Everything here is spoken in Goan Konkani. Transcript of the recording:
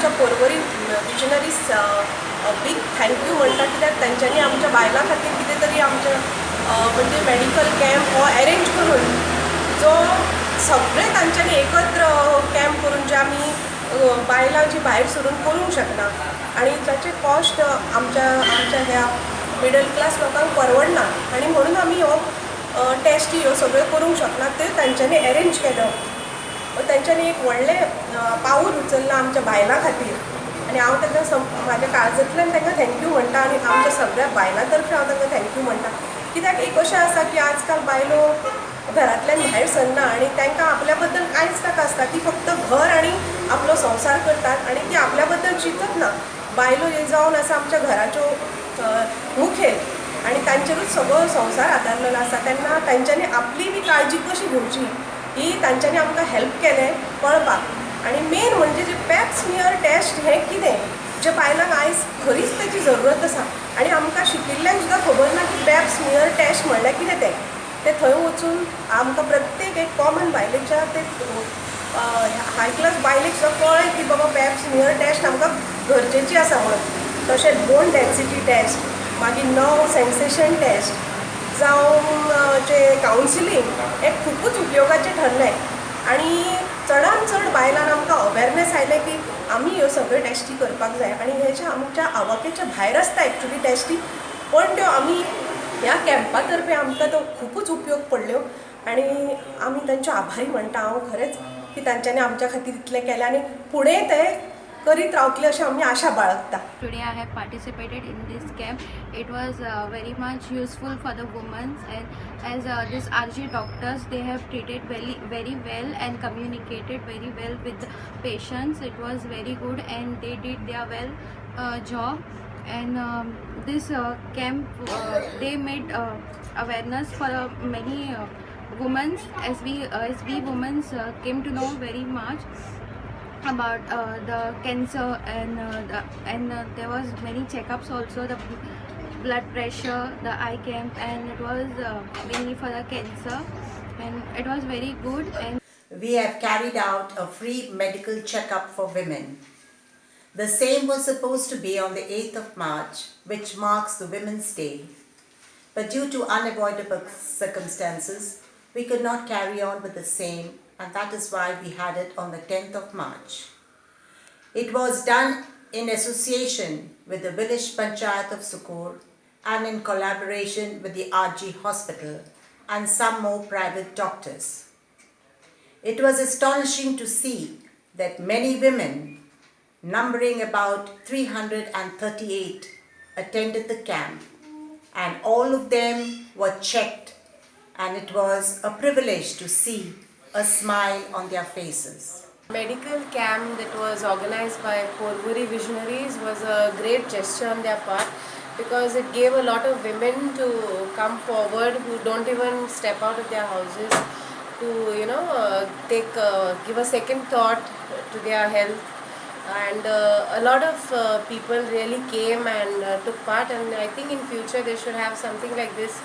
आमच्या Porvorim visionaries big thank you म्हणटा, कित्याक तांच्यांनी आमच्या बायलां खातीर कितें तरी आमच्या म्हणजे मेडिकल कॅम्प हो अरेंज करून जो सगळे तांच्यांनी एकत्र कॅम्प करून जे आमी बायलां जी भायर सरून करूंक शकना आनी ताचे कॉस्ट आमच्या आमच्या ह्या मिडल क्लास लोकांक परवडना आनी म्हणून आमी हो टेस्टी ह्यो सगळ्यो करूंक शकना, त्यो तांच्यांनी अरेंज केलो. तांच्यांनी एक व्हडलें पावल उचल्लां आमच्या बायलां खातीर आनी हांव तांकां म्हाज्या काळजांतल्यान तांकां thank you म्हणटा आनी आमच्या सगळ्या बायलां तर्फे हांव तांकां thank you म्हणटा. कित्याक एक अशें आसा की आजकाल बायलो घरांतल्यान भायर सरना आनी तांकां आपल्या बद्दल कांयच नाका आसता, ती फक्त घर आनी आपलो संवसार करतात आनी ती आपल्या बद्दल चिंतत ना. बायलो हे जावन आसा आमच्या घराच्यो मुखेल आनी तांचेरूच सगळो संवसार आदारलेलो आसा. तेन्ना तांच्यांनी आपली बी काळजी कशी घेवची ही तांच्यांनी आमकां हेल्प केलें कळपाक. आनी मेन म्हणजे जे पॅप स्मियर टेस्ट हें कितें जे बायलांक आयज खरीच तेची जरुरत आसा आनी आमकां शिकिल्ल्यांक सुद्दां खबर ना की पॅप स्मियर टेस्ट म्हणल्यार कितें तें. ते थंय वचून आमकां प्रत्येक एक कॉमन बायलेच्या ते हाय क्लास बायलेक सुद्दां कळ्ळें की बाबा पॅप स्मियर टेस्ट आमकां गरजेची आसा म्हणून. तशेंच बोन डेन्सिटी टेस्ट, मागीर नर्व सेन्सेशन टेस्ट जावं जे कावन्सिलींग हें खुबूच उपयोगाचें ठरलें आनी चडान चड बायलांक आमकां अवेरनेस आयलें की आमी ह्यो सगळ्यो टेस्टी करपाक जाय आनी हे जे आमच्या आवाक्याच्या भायर आसता एक्चुली टेस्टी, पण त्यो आमी ह्या कॅम्पा तर्फे आमकां तो खुबूच उपयोग पडल्यो आनी आमी तांच्यो आभारी म्हणटा हांव खरेंच की तांच्यांनी आमच्या खातीर इतलें केलें आनी फुडें ते करीत रावतले अशें आमी आशा बाळगता. Today I have participated in this camp. It was very much useful for the women, and as this RG doctors, they have treated very, very well and communicated very well with the patients. It was very good and they did their well job. And this camp, they made awareness for many women, as we women came to know very much about the cancer and there was many checkups also, the blood pressure, the eye camp, and it was mainly for the cancer, and it was very good. And we have carried out a free medical checkup for women. The same was supposed to be on the 8th of March, which marks the Women's Day. But due to unavoidable circumstances, we could not carry on with the same, and that is why we had it on the 10th of March. It was done in association with the village panchayat of Sukur and in collaboration with the RG Hospital and some more private doctors. It was astonishing to see that many women, numbering about 338, attended the camp, and all of them were checked, and it was a privilege to see a smile on their faces. Medical camp that was organized by Porvorim Visionaries was a great gesture on their part, because it gave a lot of women to come forward who don't even step out of their houses to, you know, give a second thought to their health. And a lot of people really came and took part, and I think in future they should have something like this